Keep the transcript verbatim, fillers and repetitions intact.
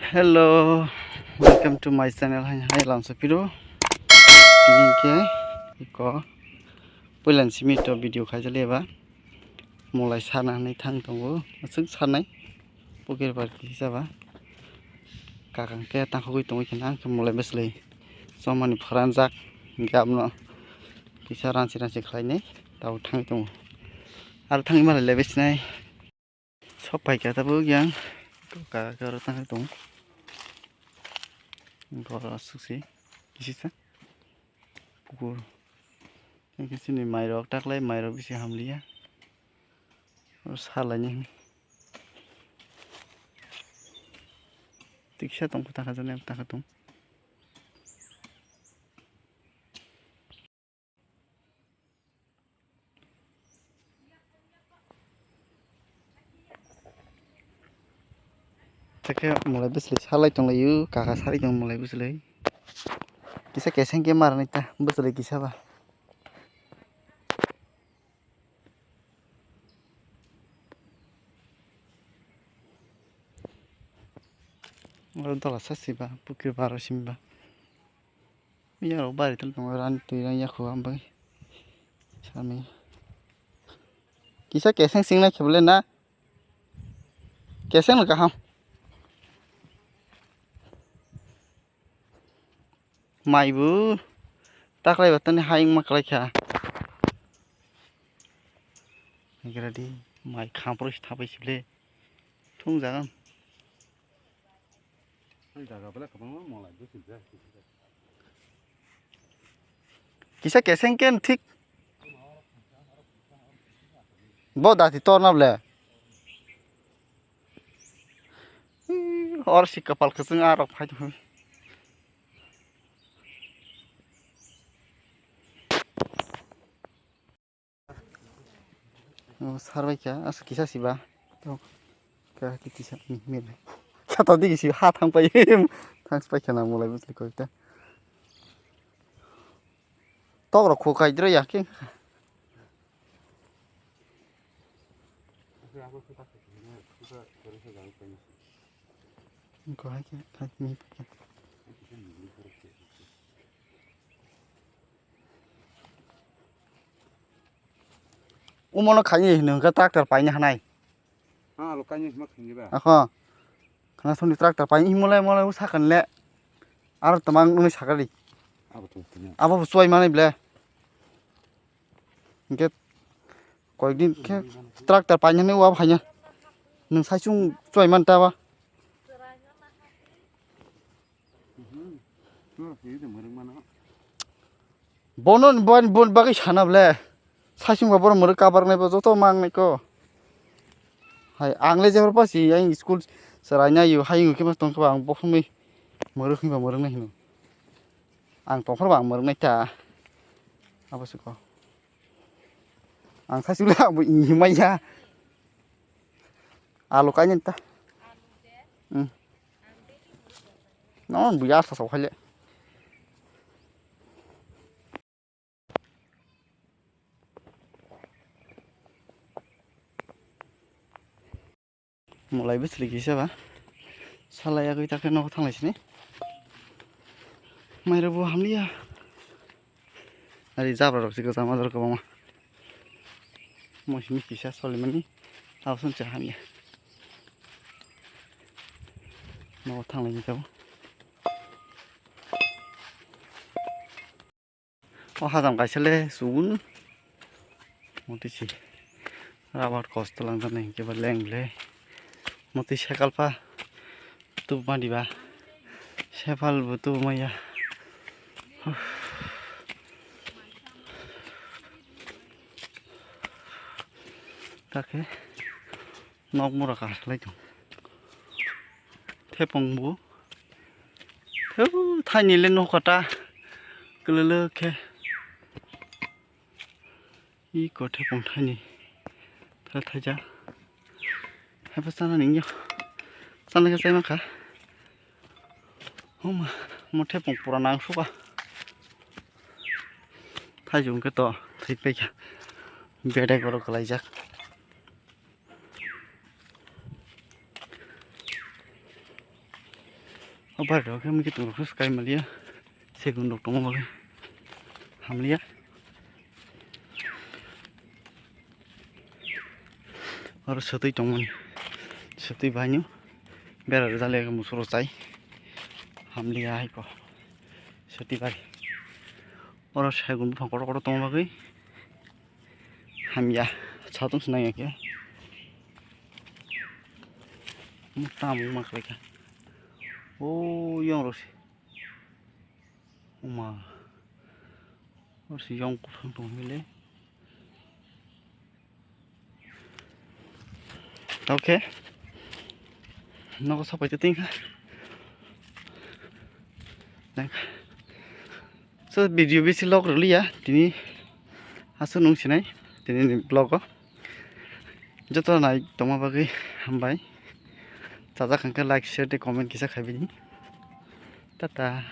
Hello, welcome to my channel. Hai, hai, lamsa piro. Tini ke iko puilan simi to video khaijali eba. Mulai sana hinwi thang tongo. Aswk sanai. Pokir bar kisa ba. Kakang ke tangkhogwi tongwi khna ang khe mulai bwswlwi. Chomani phoranjak. Gabno kisa ranchi ranchi khlainai. Tabo thangwi tongo. Aro thangwi malai le bwsnai. Sok pai kha tabuk yang. Ka, ka oro tangwi tongo. Borok aswk se. Kisisa. Pukur. Tei khe chini mairok taklai mairok bisi hamliya. Oro salaini hwnwi. Tiksa tongkha takha jani takha tong. Tei khe mulai bwswlwi salai tonglaio, kaka salai tongo mulai bwswlwi. Kisa keseng khe ma rwnai ta bwswlwi kisa ba. Oro dola sa siba, pukri baro simba. Yang rok bari tong tongo, rani twi rang yakho ambai. Sami. Kisa keseng singnai khe bole na. Keseng no kaham. Mai bo taklai ba tani hayung ma kwlai kha. Naikhe di mai khampro se thapai se le thung jagan. Kisa keseng ken thik. Bo dati torna ble. Or si kapal kwchwng a rok phai tong. O sar bai kha, asa kisa siba. To, kha ki kisa, mi, mi. Kata digi si ha thang pai. Thang pai kha na mulai bwsli koi ta. Tok rok khu kai dro ya ke. Ko hai ke, khai mi pai kha. Umono khaini hinwi khe tractor paina hanai. Ha, lo kaini hima khaini ba. Akho. Khana soni tractor paini himole mole u sakan le. Aro tamang nungni sakali. Abo to tanya. Abo bo choi mani ble. Hingke koyekdin khe tractor paina hanai u abo haina. Nung sai chung choi man ta ba. Bono bon bon bagwi sana ble. Sasing ba borok mwrwk kabar nai bo joto mang nai ko. Hai ang le jebra pasi ang school serai nai yo hayung khe mas tong khe ba ang bokhumui mwrwk hwnba mwrwk nai hino. Ang tong phar ba ang mwrwk nai ta. Abo se ko. Ang sasing le ang bo inghi maya. Alu kainwi ta. Hmm. No, buya sa sa khale. Mulai bwswlwi kisa ba. Salai yagwi ta khe nogo thanglai sini. Mairok bo hamliya. Ari jabra rok se kwcham ador kwbangma. Mo simi kisa solimani. Abo song cha hamya. Nogo thanglai ni tabo. O hajam kaisa le subun. Motwi si rabar kosto langjaknai hinkhe ba leng le. Motwi sekalpa tubuma diba. Sepal bo tubumaya. Takhe. Nok mura kaslai tong. Thepong bo. Theu thaini le nokha ta. Kwlwlwk khe. Iko thepong thaini. Tha thaija. Haibo chana ningyo. Chana khe chai mankha. Homa, mo thepong pura nang suka. Thaijung khe to thwi paikha. Bedek borok kwlaijak. O bari rok khe mui khe tongo khe swkai maliya. Segun rok tongo bagwi hamliya. Oro swtwi tongmani, swtwi baino bera rwjak le musuk rok chai hamliya hai ko swtwi bai. Oro segun buphang kotor kotor tongma bagwi hamya satung se nangya khe. Tamo ma khlai kha o yong rok se. Oma. Oro se yong kuphang tong hile. Okay. Nogo sapai te tingkha. Thank. So video bisi log rwliya tini. Aswk nung sinai tini ni vlog o. Joto nai tongma bagwi hambai. Chajak hwnkhe like, share tei comment kisa khaibini. Tata.